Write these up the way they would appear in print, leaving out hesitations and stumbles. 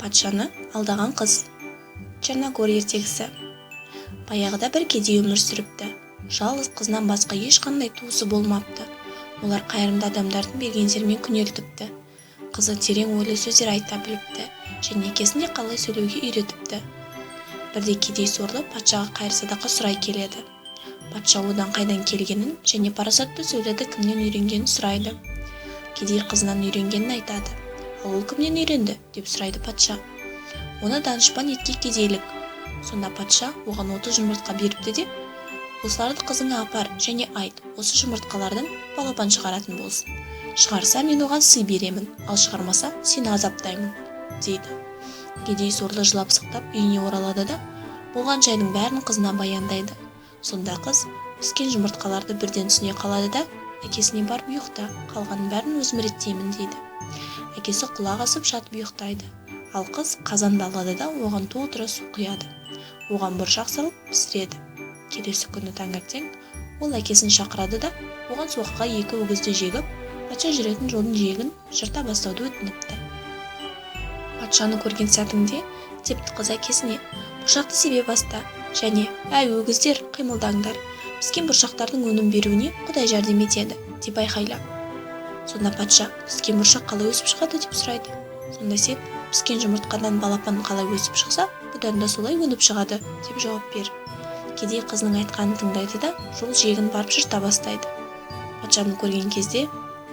Патшаны алдаған қыз. Черногор ертегісі. Баяғыда бір кедей өмір сүріпті. Жалғыз қызынан басқа ешқандай туысы болмапты. Олар қайырымды адамдардың бергендерімен күнелтіпті. Қызы терең ойлы сөздер айта біліпті және әкесін де қалай сөйлеуге үйретіпті. Бірде кедей сорлы патшаға қайыр-садақа сұрай келеді. Патша одан қайдан келгенін және парасатты сөйлеуді кімнен үйренгенін сұрайды. Кедей қызынан үйренгенін айтады. Ал ол кімнен үйренді? Деп сұрайды патша. Оны данышпан еткен кедейлік. Сонда патша оған 30 жұмыртқа беріпті де, осыларды қызыңа апар және айт, осы жұмыртқалардан балапан шығаратын болсын. Шығарса, мен оған сый беремін, ал шығармаса, сені азаптаймын, дейді. Кедей сорлы жылап сықтап үйіне оралады да, болған жайдың бәрін қызына баяндайды. Сонда қыз піскен жұмыртқаларды бірден түсіне қалады да, әкесіне барып ұйықта, қалғанын бәрін өзім реттеймін, дейді. Әкесі құлақ асып жатып ұйықтайды. Ал қыз қазанды алады да, оған толтыра су құяды. Оған бұршақ салып пісіреді. Келесі күні таңертең ол әкесін шақырады да, оған соққыға екі өгізді жегіп, патша жүретін жолдың жиегін жырта бастауды өтініпті. Патшаны көрген сәтіңде, депті қыз әкесіне, бұршақты себе баста және әй өгіздер, қимылдаңдар, піскен бұршақтардың өнім беруіне Құдай жәрдем етеді, деп айқайлап. Сонда патша, піскен бұршақ қалай өсіп шығады, деп сұрайды. Сонда сен, піскен жұмыртқадан балапан қалай өсіп шықса, бұдан да солай өніп шығады, деп жауап бер. Кедей қызының айтқанын тыңдайды да, жол жиегін барып жырта бастайды. Патшаны көрген кезде,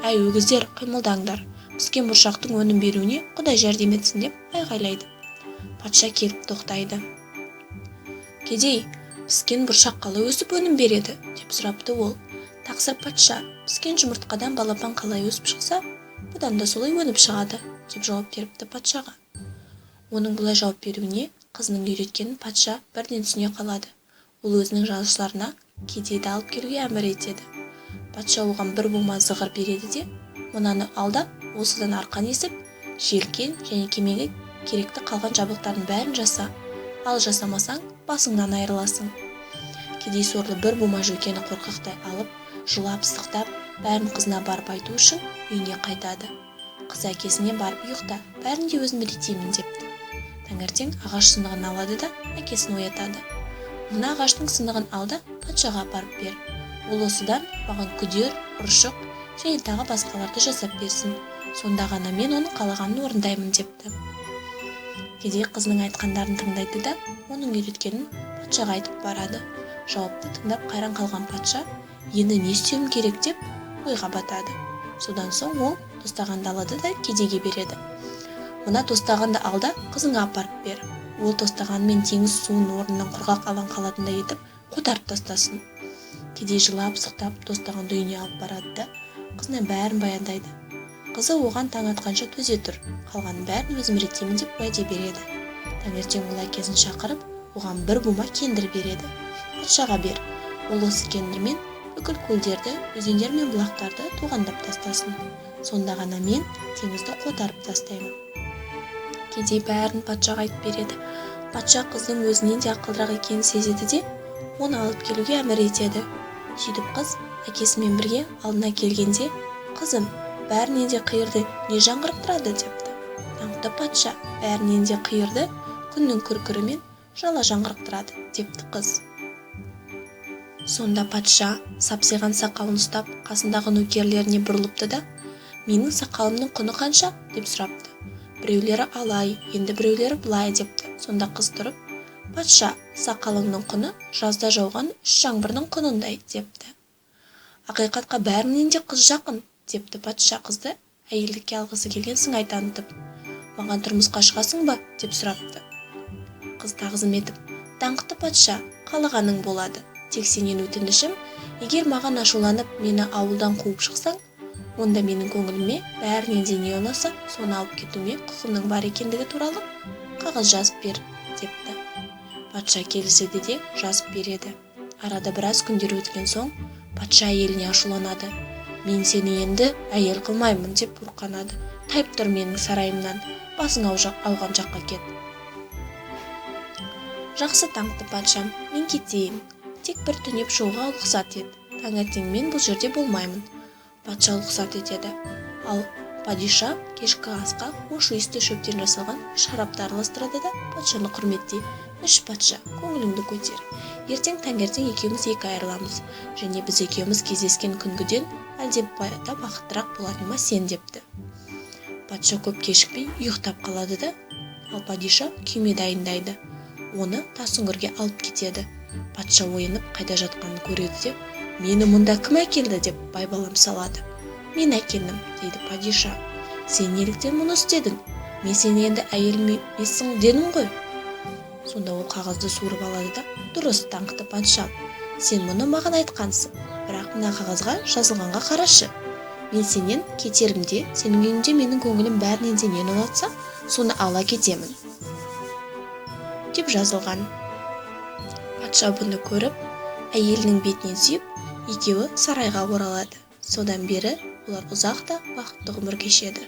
әй өгіздер, қимылдаңдар, піскен бұршақтың өнім беруіне Құдай жәрдем етсін, деп айғайлайды. Патша келіп тоқтайды. Кедей, піскен бұршақ қалай өсіп өнім береді, деп сұрапты ол. Тақсыр патша, піскен жұмыртқадан балапан қалай өсіп шықса, бұдан да солай өніп шығады, деп жауап беріпті патшаға. Оның бұлай жауап беруіне қызының үйреткенін патша бірден түсіне қалады. Ол өзінің жалшыларына кедейді алып келуге әмір етеді. Патша оған бір бума зығыр береді де, мынаны ал да, осыдан арқан есіп, желкен және кемеге керекті қалған жабдықтардың бәрін жаса. Ал жасамасаң, басыңнан айырыласың. Кедей сорлы бір бума жөкені қорқақтай алып, жылап сықтап, бәрін қызына барып айту үшін үйіне қайтады. Қыз әкесіне барып ұйықта, бәрін де өзім реттеймін, депті. Таңертең ағаш сынығын алады да, әкесін оятады. Мына ағаштың сынығын ал да, патшаға апарып бер. Ол осыдан маған күдер, ұршық және тағы басқаларды жасап берсін. Сонда ғана мен оның қалағанын орындаймын, депті. Кедей қызының айтқандарын тыңдайды да, оның үйреткенін патшаға айтып барады. Жауапты тыңдап қайран қалған патша, енді не істеуім керек, деп ойға батады. Содан соң ол тостағанды алады да кедейге береді. Мына тостағанды ал да, қызыңа апарып бер. Ол тостағанмен теңіз суын орнынан құрғақ алаң қалатындай етіп қотарып тастасын. Кедей жылап сықтап тостағанды үйіне алып барады да, қызына бәрін баяндайды. Қызы оған таң атқанша төзе тұр, қалғанын бәрін өзім реттеймін, деп уәде береді. Таңертең ол әкесін шақырып, оған бір бума кендір береді. Патшаға бер. Ол осы кендірмен бүкіл көлдерді, өзендер мен бұлақтарды тоғандап тастасын. Сонда ғана мен теңізді қотарып тастаймын. Кедей бәрін патшаға айтып береді. Патша қыздың өзінен де ақылдырақ екенін сезеді де, оны алып келуге әмір етеді. Сөйтіп қыз әкесімен бірге алдына келгенде, қызым, бәрінен де қиырды не жаңғырықтырады, депті. Даңқты патша, бәрінен де қиырды күннің күркірімен жала жаңғырықтырады, депті қыз. Сонда патша сапсиған сақалын ұстап, қасындағы нөкерлеріне бұрылыпты да, менің сақалымның құны қанша, деп сұрапты. Біреулері алай, енді біреулері былай депті. Сонда қыз тұрып, патша, сақалыңның құны жазда жауған 3 жаңбырдың құнындай, депті. Ақиқатқа бәрінен де қыз жақын, депті патша қызды әйелдікке алғысы келген сыңай танытып. Маған тұрмысқа шығасың ба, деп сұрапты. Қыз тағзым етіп, даңқты патша, қалағаның болады. Тек сенен өтінішім, егер маған ашуланып, мені ауылдан қуып шықсаң, онда менің көңіліме бәрінен де не ұнаса, соны алып кетуіме құқымның бар екендігі туралы қағаз жазып бер, депті. Патша келіседі де жазып береді. Арада біраз күндер өткен соң, патша әйеліне ашуланады. Мен сені енді әйел қылмаймын, деп буырқанады. Тайып тұр менің сарайымнан, басың ауған жаққа кет. Жақсы, даңқты патшам, мен кетейін. Тек бір түнеп шығуға рұқсат ет. Таңертең мен бұл жерде болмаймын. Патша рұқсат етеді. Ал Падиша кешкі асқа хош иісті шөптен жасалған шарапты араластырады да, патшаны құрметтей: «Іш, патша, көңіліңді көтер. Ертең таңертең екеуміз екі айырыламыз және біз екеуміз кездескен күнгіден әлде да бақыттырақ болатыныма сен», – депті. Патша көп кешікпей ұйықтап қалады да, ал падиша күйме дайындайды, оны тас үңгірге алып кетеді. Патша оянып, қайда жатқанын көреді де: «Мені мұнда кім әкелді?» – деп байбалам салады. «Мен әкелдім», – дейді падиша. «Сен неліктен мұны істедің? Мен сен енді әйелім емессің дедім ғой». Сонда ол қағазды суырып алады да: «Дұрыс, даңқты патшам, сен мұны маған айтқансың, бірақ мына қағазға жазылғанға қарашы. Мен сенен кетерімде сенің үйіңде менің көңілім бәрінен де нені ұнатса, соны ала кетемін деп жазылған». Патша бұны көріп, әйелінің бетінен сүйіп, екеуі сарайға оралады. Содан бері олар ұзақ та бақытты ғұмыр кешеді.